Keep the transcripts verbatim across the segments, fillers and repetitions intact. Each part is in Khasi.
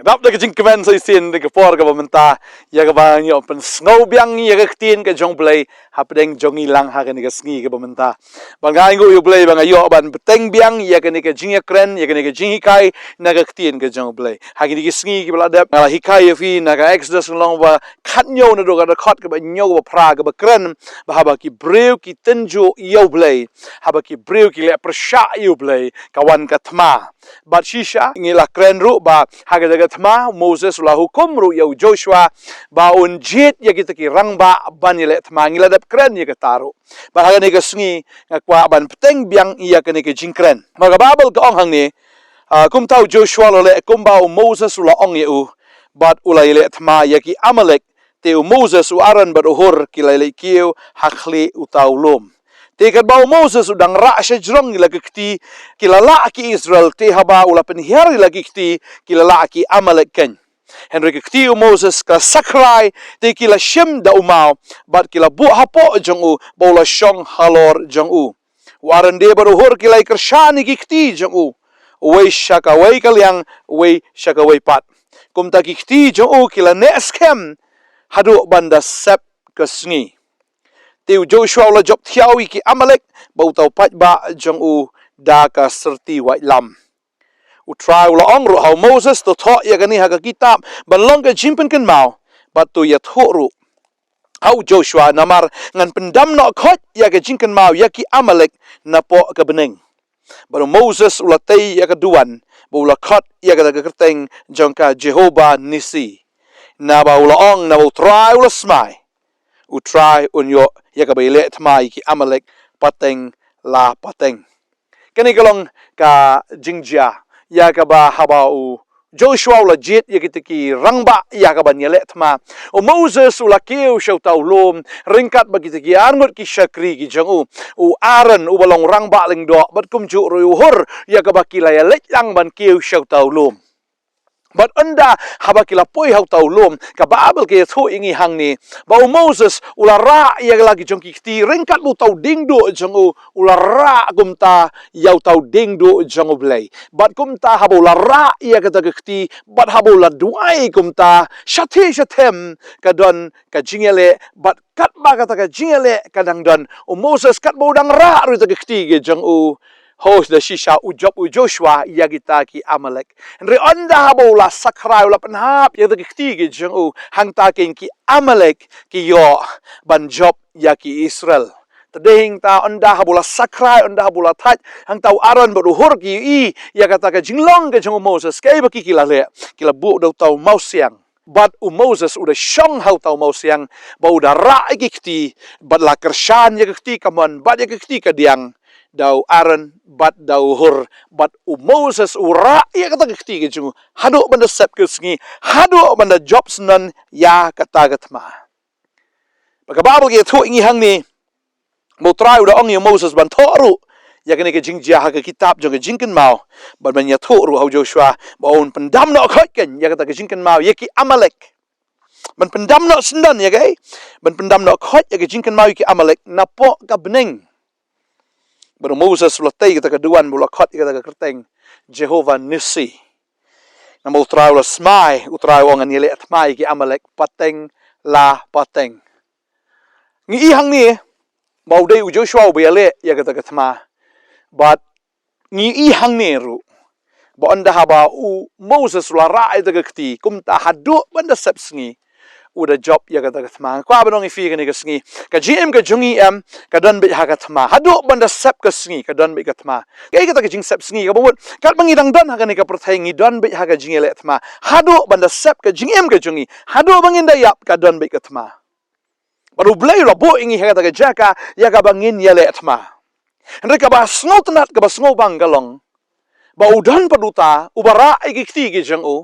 Dap da ka jingkmen sa shisien da ka por kaba mynta, ïa kaba ngi ïoh pynsngew biang ïa ka ktien ka jong U Blei hapdeng jong ngi lang ha kane ka sngi kaba mynta. Ba nga ainguh ïa U Blei ba nga ïoh ban bteng biang ïa kane ka jingïakren, ïa kane ka jinghikai na ka ktien ka jong U Blei. Ha kine ki sngi kiba la dep nga la hikai ïa phi na ka Exodus lynnong ba khathynñiew naduh ka dkhot kaba hynñiew kaba phra kaba kren ba haba ki briew ki tynjuh ïa U Blei, haba ki briew ki leh pyrshah ïa U Blei, ka wan ka thma. Bad shisha ngi la kren ruh ba ha ka jaka thma Moses u la hukum ruh ïa u Joshua ba un jied ïa kita ki rangbah ban ïaleh thma, ngi la dep kren ïa kata ruh. Bad ha kane ka sngi nga kwah ban bteng biang ïa kane ka jingkren. Ba ka Baibl ka ong hangne, ah, kumta u Joshua u la leh kumba u Moses u la ong ïa u, bad u la ïaleh thma ïa ki Amalek. Te u Moses, u Aaron bad u Hur ki la ïaleh kiew ha khlieh uta u lum. Te katba u Moses u dang rah sha jrong ïa la ki kti, ki la lah ki Israel, te haba u la pynhiar ïa la ki kti, ki la lah ki Amalek keiñ. Hynrei ki kti u Moses ka la sakrai, te ki la shim da u maw, bad ki la buh hapoh jong u, ba u la shong halor jong u. U Aaron de bad u Hur ki la ïa kyrshan ïa ki kti jong u, uwei sha kawei ka liang, uwei sha kawei pat. Kumta ki kti jong u ki la neh skhem haduh ban da sep ka sngi. Te u Joshua u la jop thiaw ïa ki Amalek bad uta u paidbah jong u da ka syrti waitlam. U Trai u la ong ruh ha u Moses, to thoh ïa kane ha ka kitab ban long ka jingpynkynmaw, bad to ïathuh ruh ha u Joshua, namar ngan pyndam noh khoit ïa ka jingkynmaw ïa ki Amalek napoh ka bneng. Bad u Moses u la tei ïa ka duwan, bad u la khot ïa kata ka kyrteng jong ka Jehovah Nissi. Naba u la ong, naba u Trai u la smai. U Trai un ïoh ïa kaba ïaleh thma ïa ki Amalek pateng la pateng. Kane ka long ka jingjia ïa kaba haba u Joshua u la jied ïa kita ki rangbah ïa kaban ïaleh thma, u Moses u la kiew sha uta u lum ryngkat bad kita ki arngut ki shakri ki jong u. U Aaron uba long rangbah lyngdoh bad kumjuh ruh u Hur ïa kaba ki la ïaleit lang ban kiew sha uta u lum. Bad ynda haba ki la poi ha uta u lum, ka Baibl ka ïathuh ïa ngi hangne ba u Moses u la rah ïa la ki jong ki kti ryngkat bad uta u diengduh jong u, u la rah kumta ïa uta u diengduh jong U Blei. Bad kumta haba u la rah ïa kata ka kti, bad haba u la duwai kumta, shathie shathem ka don ka jingïaleh, bad katba kata ka jingïaleh ka dang don, u Moses katba u dang rah ruh ïa kata ka kti ka jong u, ho da shisha u jop u Joshua ïa kita ki Amalek. Hynrei ynda haba u la sakrai, u la pynhap ïa kata ka kti ka jong u, hangta keiñ ki Amalek ki ïoh ban jop ïa ki Israel. Te dei hangta ynda haba u la sakrai, ynda haba u la thait, hangta u Aaron bad u Hur ki ïohi ïa kata ka jinglong ka jong u Moses, kaei ba ki ki la leh, ki la buh da uta u mawsiang. Bad u Moses u da shong ha uta u mawsiang, bad u da rah ïa ki kti, bad la kyrshan ïa ka kti kamon bad ïa ka kti kadiang da u Aaron bad da u Hur. Bad u Moses u rah ïa kata ka kti ka jong u haduh ban da sep ka sngi, haduh ban da jop syndon ïa kata ka thma. Bad ka Baibl ka ïathuh ïa ngi hangne ba u Trai u da ong ïa u Moses ban thoh ruh ïa kane ka jingjia ha ka kitab jong ka jingkynmaw, bad ban ïathuh ruh ha u Joshua ba un pyndam noh khoit keiñ ïa kata ka jingkynmaw ïa ki Amalek. Ban pyndam noh syndon ïa kaei? Ban pyndam noh khoit ïa ka jingkynmaw ïa ki Amalek napoh ka bneng. Bad u Moses u la tei kata ka duwan bad u la khot ïa kata ka kyrteng Jehovah Nissi. Namar u Trai u la smai, u Trai u ong ngan ïaleh thma ïa ki Amalek pateng la pateng. Ngi i hangne ba u dei u Joshua uba ïaleh ïa kata ka thma. Bad ngi i hangne ruh ba ynda haba u Moses u la rah ïa kata ka kti, kumta haduh ban da sep sngi u da jop ïa kata ka thma. Nga kwah ban ong ïa phi kane ka sngi, ka jingim ka jong ngi em, ka don beit ha ka thma. Haduh ban da sep ka sngi ka don beit ka thma. Kaei kata ka jingsep sngi? Kaba mut katba ngi dang don ha kane ka pyrthei ngi don beit ha ka jingïaleh thma. Haduh ban da sep ka jingim ka jong ngi, haduh ba ngin da ïap ka don beit ka thma. Bad u Blei u la buh ïa ngi ha kata ka jaka ïa kaba ngin ïaleh thma. Hynrei kaba sngewtynnat, kaba sngewbang ka long ba u don pat uta uba rah ïa ki kti ki jong u.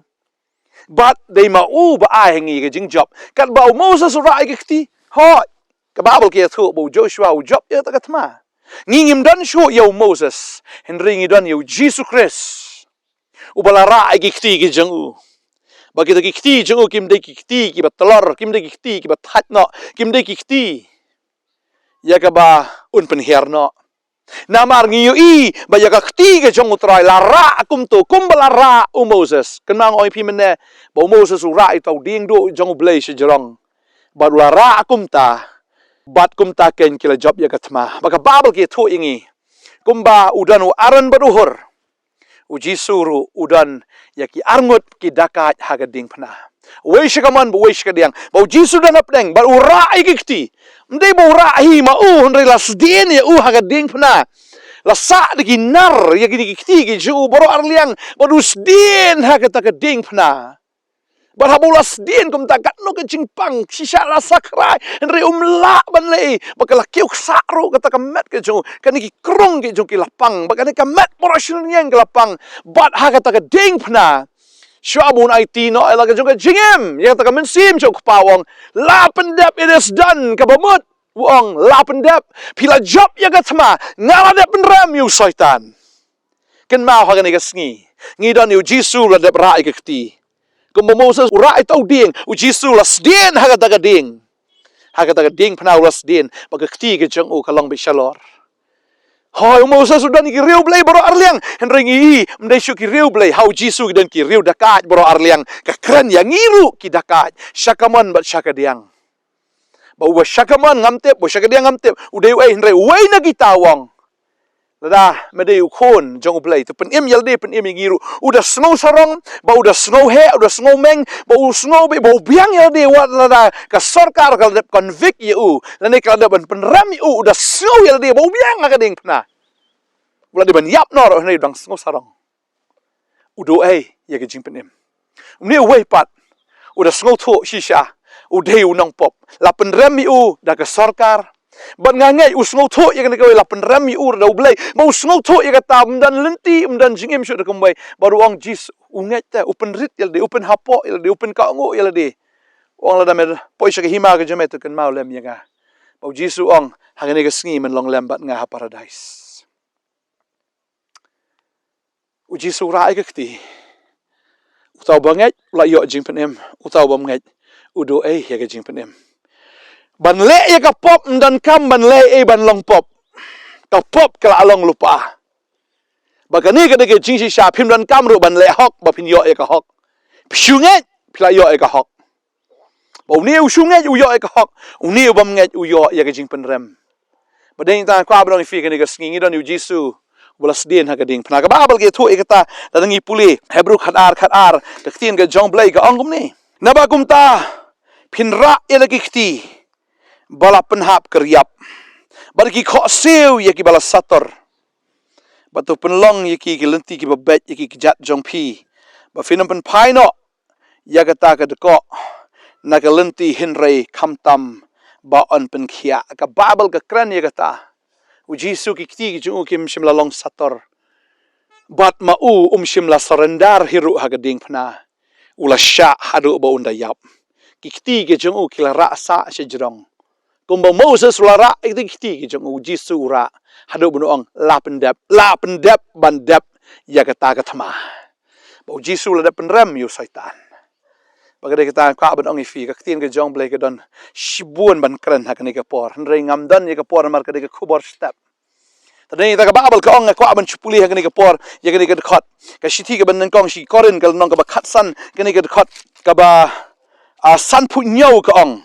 Bad dei ma u ba ai ha ngi ka jingjop. Katba u Moses u rah ïa ki kti, hooid, ka Baibl ka ïathuh ba u Joshua u jop ïa kata ka thma. Ngi ngim don shuh ïa u Moses, hynrei ngi don ïa u Jisu Khrist uba la rah ïa ki kti ki jong u. Ba kita ki kti jong u kim dei ki kti kiba tlor, kim dei ki kti kiba thait noh, kim dei ki kti ïa kaba un pynhiar noh. Namar ngi ïohi ba ïa ka kti ka jong U Trai la rah kumto, kumba la rah u Moses. Kynmaw nga ong ïa phi mynne ba u Moses u rah ïa uta u dieng duh jong U Blei sha jrong. Bad u la rah kumta, bad kumta keiñ ki la jop ïa ka thma. Ba ka Baibl ka ïathuh ïa ngi kumba u don u Aaron bad u Hur, U Jisu ruh u don ïa ki arngut ki dakait ha ka diengphna. Uwei sha kamon bad uwei sha kadiang. Bad U Jisu don hapdeng bad u rah ïa ki kti. Ym dei ba u rah hi ma u, hynrei la sdien ïa u ha ka diengphna. La sah da ki nar ïa kine ki kti ki jong u baroh arliang bad u sdien ha kata ka diengphna. Bad haba u la sdien kumta, katno ka jingpang, shisha la sakrai, hynrei um lah ban leh ei, bad ka la kiew ksah ruh kata ka met ka jong u, kane ki krung ki jong ki la pang, bad kane ka met baroh shi rynïeng ka la pang, bad ha kata ka diengphna, shuwa ba un aiti noh ïa la ka jong ka jingim ïa kata ka mynsiem jong u Kpa, u ong, la pyndep, it is done, kaba mut, u ong, la pyndep, phi la jop ïa ka thma, nga la dep pynrem ïa u Soitan. Kynmaw ha kane ka sngi, ngi don ïa U Jisu la dep rah ïa ka kti. Kumba Moses u rah ïa uta u dieng, U Jisu la sdien ha kata ka dieng. Ha kata ka diengphna u la sdien, bad ka kti ka jong u ka long beit shalor. Hooid, u Moses u don ïa ki riewblei baroh arliang, hynrei ngi ïohi, ym dei shuh ki riewblei, ha U Jisu ki don ki riew dakait baroh arliang, ka kren ïa ngi ruh ki dakait, sha kamon bad sha kadiang. Ba uba sha kamon ngam tip, ba sha kadiang ngam tip, u dei uei, hynrei uwei na kita u ong. Lada me dei u khun jong U Blei, to pynim ïa lade, pynim ïa ngi ruh. U da sngew sarong, bad u da sngew heh, u da sngew meng, bad u sngew beit ba u biang ïa lade, wat lada ka sorkar ka la dep convict ïa u, lane ka la dep ban pynrem ïa u, u da sngew ïa lade ba u biang ha ka diengphna. U la dei ban ïap noh ruh, hynrei u dang sngew sarong. U duh ei ïa ka jingpynim. Une uwei pat, u da sngewthuh shisha u dei u nongpop. La pynrem ïa u da ka sorkar. Bad nga ngeit u sngewthuh ïa kane kawei, la pynrem ïa u da U Blei. Bad u sngewthuh ïa kata, ym don lynti, ym don jingim shuh da kumwei. Bad u ong Jisu, u ngeit te, u pynrit ïa lade, u pynhapoh ïa lade, u pynkohnguh ïa lade. U ong lada me poi sha ka hima ka jong me to kynmaw lem ïa nga. Bad u Jisu u ong, ha kane ka sngi men long lem bad nga ha paradais. U Jisu u rah ïa ka kti. Uta uba ngeit u la ïoh jingpynim, uta u bym ngeit u duh ei ïa ka jingpynim. Ban leh ïa ka pop ym donkam ban leh ei ban long pop. Ka pop ka la long lypa. Ba kane ka dei ka jingshisha, phim donkam ruh ban leh hok ba phin ïoh ïa ka hok. Phi shu ngeit phi la ïoh ïa ka hok. Ba une u shu ngeit u ïoh ïa ka hok, une u bym ngeit u ïoh ïa ka jingpynrem. Ba dei tang kwah ban ong ïa phi kane ka sngi ngi don ïa u Jisu uba la sdien ha ka diengphna. Ka Baibl ka ïathuh ïa kata, lada ngi pule Hebru khatar, khatar, ka ktien ka jong U Blei ka ong kumne. Naba kumta phin rah ïa la ki kti ba la pynhap kyrïap, bad ki khohsiew ïa kiba la sator. Bad to pynlong ïa ki ki lynti kiba beit ïa ki kjat jong phi, ba phin ym pynphai noh ïa kata ka dkoh na ka lynti hynrei khamtam ba yn pynkhiah. Ka Baibl ka kren ïa kata. U Jisu ki kti ki jong u kim shym la long sator. Bad ma u um shym la surrender hi ruh ha ka diengphna. U la shah haduh ba un da ïap. Ki kti ki jong u ki la rah sah sha jrong. Kumba Moses u la rah ïa ki kti ki jong u, Jisu u rah haduh ba un ong la pyndep, la pyndep ban dep ïa kata ka thma. Ba u Jisu u la dep pynrem ïa u Soitan. Ba ka dei kata kwah ban ong ïa phi, ka ktien ka jong U Blei ka don shibun ban kren ha kane ka por. Hynrei ngam don ïa ka por namar ka dei ka khubor step. Te dei ta ka Baibl ka ong, nga kwah ban shu pule ha kane ka por ïa kane ka dkhot. Ka shithi kaba nyngkong sha ki Korinth ka lynnong kaba khatsan, kane ka dkhot kaba, ah, sanphew hynñiew ka ong.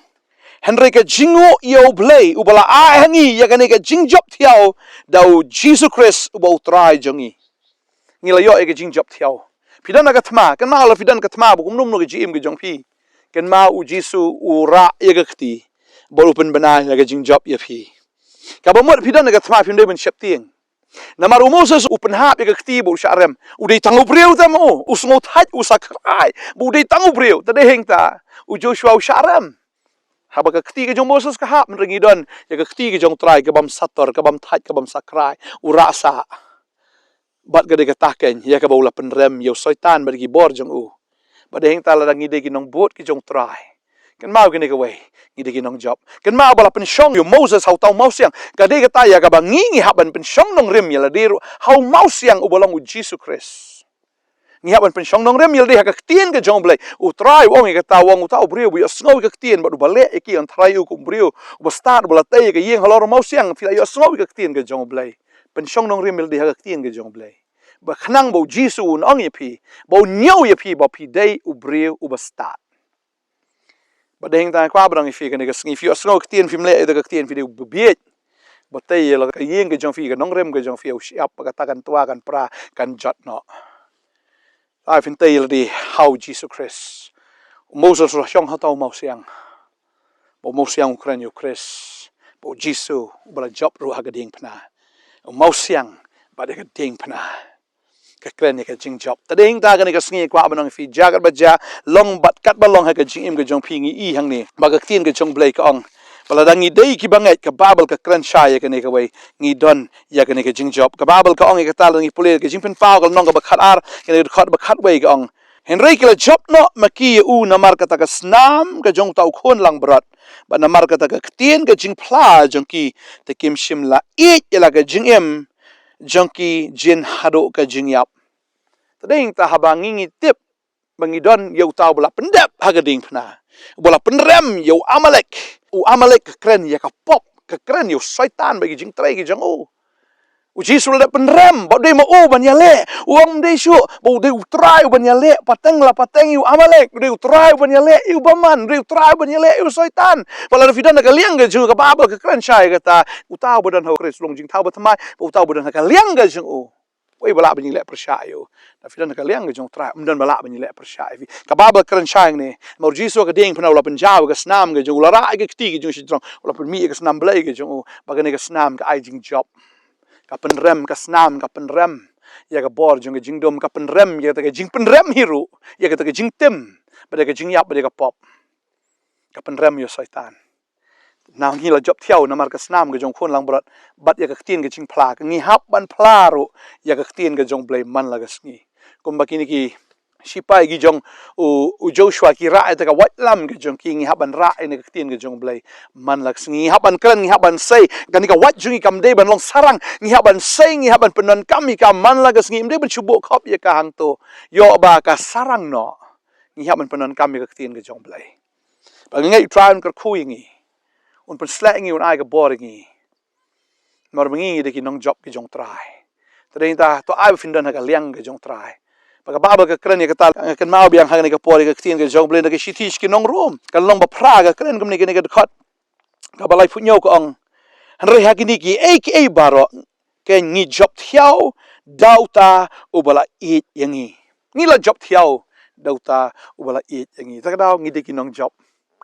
Hynrei ka jingnguh ïa U Blei uba la ai ha ngi ïa kane ka jingjop thiaw da u Jisu Khrist uba U Trai jong ngi. Ngi la ïoh ïa ka jingjop thiaw. Phi don ka thma, kynmaw la phi don ka thma ba kumno kumno ka jingim ka jong phi. Kynmaw u Jisu u rah ïa ka kti bad u pynbna ïa ka jingjop ïa phi. Kaba mut phi don ka thma phim dei ban sheptieng. Namar u Moses u pynhap ïa ka kti bad u shah rem. U dei tang u briew te mo, u sngewthait, u sakrai. Bad u dei tang u briew, te dei hangta u Joshua u shah rem. Haba ka kti ka jong Moses ka hap, hynrei ngi don ïa ka kti ka jong U Trai, ka bym sator, ka bym thait, ka bym sakrai. U rah sah. Bad ka dei kata keiñ ïa kaba u la pynrem ïa u Soitan bad ki bor jong u. Bad dei hangta lada ngi dei ki nongbud ki jong U Trai, kynmaw kine kawei, ngi dei ki nongjop. Kynmaw ba la pynshong ïa u Moses ha uta u mawsiang. Ka dei kata ïa kaba ngi, ngi hap ban pynshong nongrim ïa lade ruh ha u mawsiang uba long u Jisu Khrist. Ngi hap ban pynshong nongrim ïa lade ha ka ktien ka jong U Blei. U Trai u ong ïa kata, u ong uta u briew uba ïohsngew ïa ka ktien bad uba leh ïa ki, yn tharai u kum u briew uba stad, uba la tei ïa ka ïing halor u mawsiang. Phi la ïohsngew ïa ka ktien ka jong U Blei. pynshong nongrim ïa lade ha ka ktien ka jong U Blei. Ba khnang ba U Jisu un ong ïa phi, ba un ñiew ïa phi ba phi dei u briew uba stad. Bad dei hangta nga kwah ba ong ïa phi kane ka sngi, phi ïohsngew ka ktien, phim leh ïa ka ktien, phi dei uba bieit. Ba tei ïa la ka ïing ka jong phi, ka nongrim ka jong phi, u shyiap bad kata kan twa, kan pra, kan jot noh. Ai phin tei ïa lade ha U Jisu Khrist. U Moses u la shong ha uta u mawsiang. Ba u mawsiang u kren ïa U Khrist. Ba U Jisu uba la jop ruh ha ka diengphna. U mawsiang bad ïa ka diengphna ka kren ïa ka jingjop. Te dei hangta kane ka sngi kwah ban ong ïa phi, jia katba jia, long bad katba long ha ka jingim ka jong phi, ngi i hangne ba ka ktien ka jong U Blei ka ong ba lada ngi dei kiba ngeit, ka Baibl ka kren shai ïa kane kawei, ngi don ïa kane ka jingjop. Ka Baibl ka ong ïa kata, lada ngi pule ka Jingpynpaw ka lynnong kaba khatar, kane ka dkhot ba khatwei ka ong: Hynrei ki la jop noh ma ki ïa u namar kata ka snam ka jong uta u khun langbrot, bad namar kata ka ktien ka jingphla jong ki, te kim shym la ïeit ïa la ka jingim jong ki jin haduh ka jingïap. Te dei hangta haba ngi, ngi tip ba ngi don ïa uta uba la pyndep ha ka diengphna, uba la pynrem ïa u Amalek. U Amalek ka kren ïa ka pop, ka kren ïa u Soitan bad ki jingtrei ki jong u. U Jisu u la dep pynrem ba u dei ma u ban ïaleh. U ong ym dei shuh ba u dei U Trai u ban ïaleh pateng la pateng ïa u Amalek. U dei U Trai u ban ïaleh ïa u bymman, u dei U Trai u ban ïaleh ïa u Soitan. Bad lada phi don ha ka liang ka jong ka Baibl ka kren shai kata, uta uba don ha U Khrist u long jingthaw bathymmai, bad uta uba don ha ka liang ka jong u, uei ba lah ban ïaleh pyrshah ïa u? Lada phi don ha ka liang ka jong U Trai, ym don ba lah ban ïaleh pyrshah ïa phi. Ka Baibl ka kren shai hangne, namar U Jisu ha ka diengphna u la pynjaw ïa ka snam ka jong u, u la rah ïa ka kti ka jong u shajrong, u la pynmih ïa ka snam Blei ka jong u, bad kane ka snam ka ai jingjop. Ka pynrem, ka snam ka pynrem ïa ka bor jong ka jingdum, ka pynrem ïa kata ka jingpynrem hi ruh ïa kata ka jingtim bad ïa ka jingïap bad ïa ka pop. Ka pynrem ïa u Soitan. Nang ngi la jop thiaw namar ka snam ka jong u khun langbrot bad ïa ka ktien ka jingphla, ka ngi hap ban phla ruh ïa ka ktien ka jong U Blei man la ka sngi. Kumba kine ki shipai ki jong u, u Joshua ki rah ïa kata ka waitlam ka jong ki, ngi hap ban rah ïa kane ka ktien ka jong U Blei man la ka sngi. Ngi hap ban kren, ngi hap ban sei. Kane ka wait jong ngi kam dei ban long sarang, ngi hap ban sei, ngi hap ban pyndonkam ïa ka man la ka sngi. Ym dei ban shu buh khop ïa ka hangto. Ïoh ba ka sarang noh, ngi hap ban pyndonkam ïa ka ktien ka jong U Blei. Ba ngi ngeit U Trai un kyrkhu ïa ngi, un pynsleh ïa ngi, un ai ka bor ïa ngi. Namar ba ngi, ngi dei ki nongjop ki jong U Trai. Te dei hangta, to ai ba phin don ha ka liang ka jong U Trai. Ba ka Baibl ka kren ïa kata, nga kynmaw biang ha kane ka por ïa ka ktien ka jong U Blei na ka shithi sha ki nong Rom, ka lynnong ba phra, ka kren kumne, kane ka dkhot kaba laiphew hynñiew ka ong: Hynrei ha kine kiei kiei baroh, keiñ ngi jop thiaw da uta uba la ïeit ïa ngi. Ngi la jop thiaw da uta uba la ïeit ïa ngi. Kata ka daw ngi dei ki nongjop.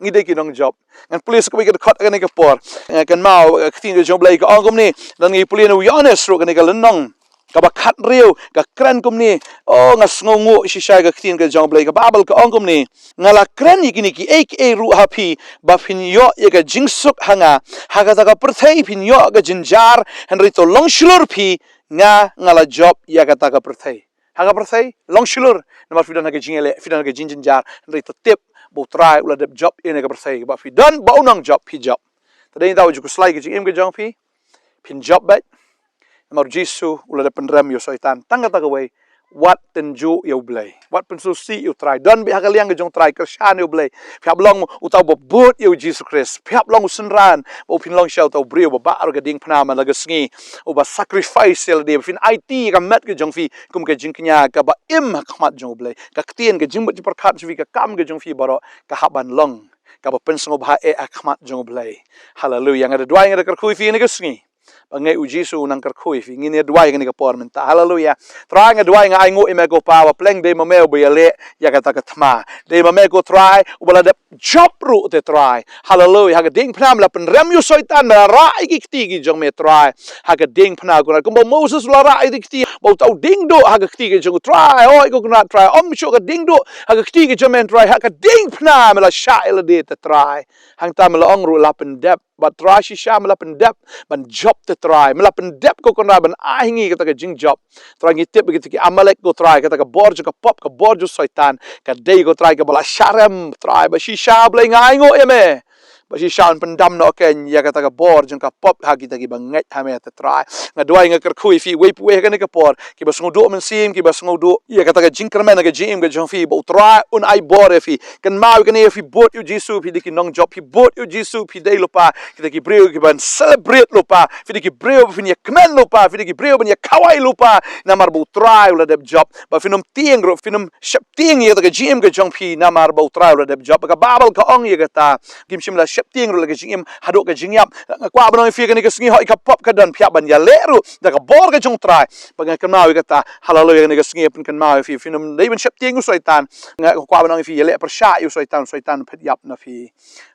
Ngi dei ki nongjop. Ngan pule sa kawei ka dkhot ha kane ka por. Nga kynmaw, eh, ka ktien ka jong U Blei ka ong kumne, lada ngi pule na u Ïoannis ruh kane ka lynnong kaba khathynriew, ka kren kumne: O, nga sngewnguh shisha ïa ka ktien ka jong U Blei. Ka Baibl ka ong kumne: Nga la kren ïa kine kiei kiei ruh ha phi, ba phin ïoh ïa ka jingsuk ha nga. Ha kata ka pyrthei phin ïoh ka jynjar, hynrei to long shlur phi, nga, nga la jop ïa kata ka pyrthei. Ha ka pyrthei long shlur, namar phi don ha ka jingïaleh, phi don ha ka jingjynjar, hynrei to tip ba U Trai u la dep jop ïa kane ka pyrthei. Ba phi don, ba u nongjop phi jop. Te dei hangta, wat ju khuslai ka jingim ka jong phi. Phin jop beit. Namar U Jisu u la dep pynrem ïa u Soitan. Tang kata kawei, wat tynjuh ïa U Blei, wat pynsngewsih ïa U Trai. Don beit ha ka liang ka jong U Trai, kyrshan ïa U Blei. Phi hap long uta uba bud ïa U Jisu Khrist. Phi hap long u synran, ba phin long shisha uta u briew uba bah ruh ha ka diengphna man la ka sngi, uba sacrifice ïa lade, ba phin aiti ïa ka met ka jong phi kum ka jingkñia kaba im ha khmat jong U Blei. Ka ktien, ka jingmut jingpyrkhat jong phi, ka kam ka jong phi baroh, ka hap ban long kaba pynsngewbha eh ha khmat jong U Blei. Haleluia. Nga da duwai, nga da kyrkhu ïa phi ha kane ka sngi, ba ngi ngeit U Jisu u nang kyrkhu ïa phi. Ngin ïa duwai ha kane ka por mynta. Haleluia. Trai, nga duwai, nga ainguh ïa me ko Pa, ba pleng dei ma me uba ïaleh ïa kata ka thma. Dei ma me ko Trai uba la dep jop ruh te Trai. Haleluia. Ha ka diengphna me la pynrem ïa u Soitan, me la rah ïa ki kti ki jong me Trai. Ha ka diengphna ko Trai, kumba u Moses u la rah ïa ki kti, ba uta u diengduh ha ka kti ki jong u Trai. Hooid ko Trai, Trai, ym shuh ka diengduh ha ka kti ki jong me Trai. Ha ka diengphna me la shah ïa lade te Trai. Hangta me la ong ruh la pyndep. Bad Trai shisha me la pyndep ban jop te Trai. Me la pyndep ko Trai ban ai ha ngi kata ka jingjop. Trai, ngi tip ba kita ki Amalek ko Trai, kata ka bor jong ka pop, ka bor jong u Soitan, ka dei ko Trai kaba la sharem Trai. Bad shisha Blei nga ainguh ïa me Ba shisha un pyndam noh kein ïa kata ka bor jong ka pop ha kita kiba ngeit ha me, te Trai. Nga duwai nga kyrkhu ïa phi, wei pa wei ha kane ka por, kiba sngewduh mynsiem, kiba sngewduh ïa kata ka jingkyrmen ha ka jingim ka jong phi, ba U Trai un ai bor ïa phi. Kynmaw ïa kane, ïa phi bud ïa U Jisu, phi dei ki nongjop, phi bud ïa U Jisu, phi dei lypa kita ki briew kiban celebrate lypa, phi dei ki briew ba phin ïakmen lypa, phi dei ki briew ban ïakhawai lypa, namar ba U Trai u la dep jop. Ba phin ym tieng ruh, phin ym sheptieng ïa kata ka jingim ka jong phi, namar ba U Trai u la dep jop. Ba ka Baibl ka ong ïa kata, ngim shym la sheptieng ruh la ka jingim haduh ka jingïap. Nga kwah ban ong ïa phi kane ka sngi, hooid ka pop ka don, phi hap ban ïaleh ruh da ka bor ka jong U Trai. Ba nga kynmaw ïa kata, haleluya, kane ka sngi pynkynmaw ïa phi, phin ym dei ban sheptieng ïa u Soitan. Nga kwah ban ong ïa phi, ïaleh pyrshah ïa u Soitan, u Soitan un phet ïap na phi.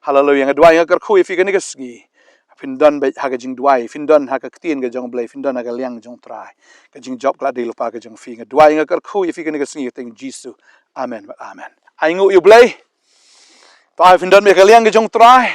Haleluya, nga duwai nga kyrkhu ïa phi kane ka sngi. Phin don beit ha ka jingduwai, phin don ha ka ktien ka jong U Blei, phin don ha ka liang jong U Trai. Ka jingjop ka la dei lypa ka jong phi. Nga duwai nga kyrkhu ïa phi kane ka sngi ha ka kyrteng U Jisu. Amen. Amen. Ai nguh ïa U Blei. To ai phin don beit ha ka liang ka jong U Trai.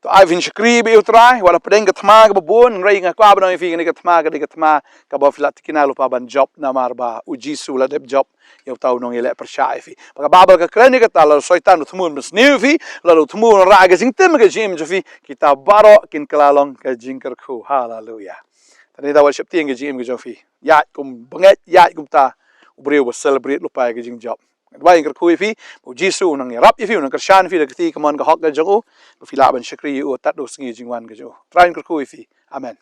To ai phin shakri beit ïa U Trai, wat la pdeng ka thma kaba bun, hynrei nga kwah ban ong ïa phi kane ka thma ka dei ka thma kaba phi lah thikna lypa ban jop, namar ba U Jisu u la dep jop ïa uta u nongïaleh pyrshah ïa phi. Ba ka Baibl ka kren ïa kata, lada u Soitan u thmu ban sniew ïa phi, lada u thmu ban rah ka jingtim ha ka jingim jong phi, kita baroh kin kylla long ka jingkyrkhu. Haleluya. Te nangta wat sheptieng ka jingim ka jong phi. Ïaid kum bangeit, ïaid kumta u briew ba celebrate lypa ïa ka jingjop. Nga duwai nga kyrkhu ïa phi, ba U Jisu un nang ïarap ïa phi, un nang kyrshan ïa phi da ka kti kamon ka hok ka jong u, ba phi lah ban shakri ïa u tad u sngi jingwan ka jong u. Trai un kyrkhu ïa phi. Amen.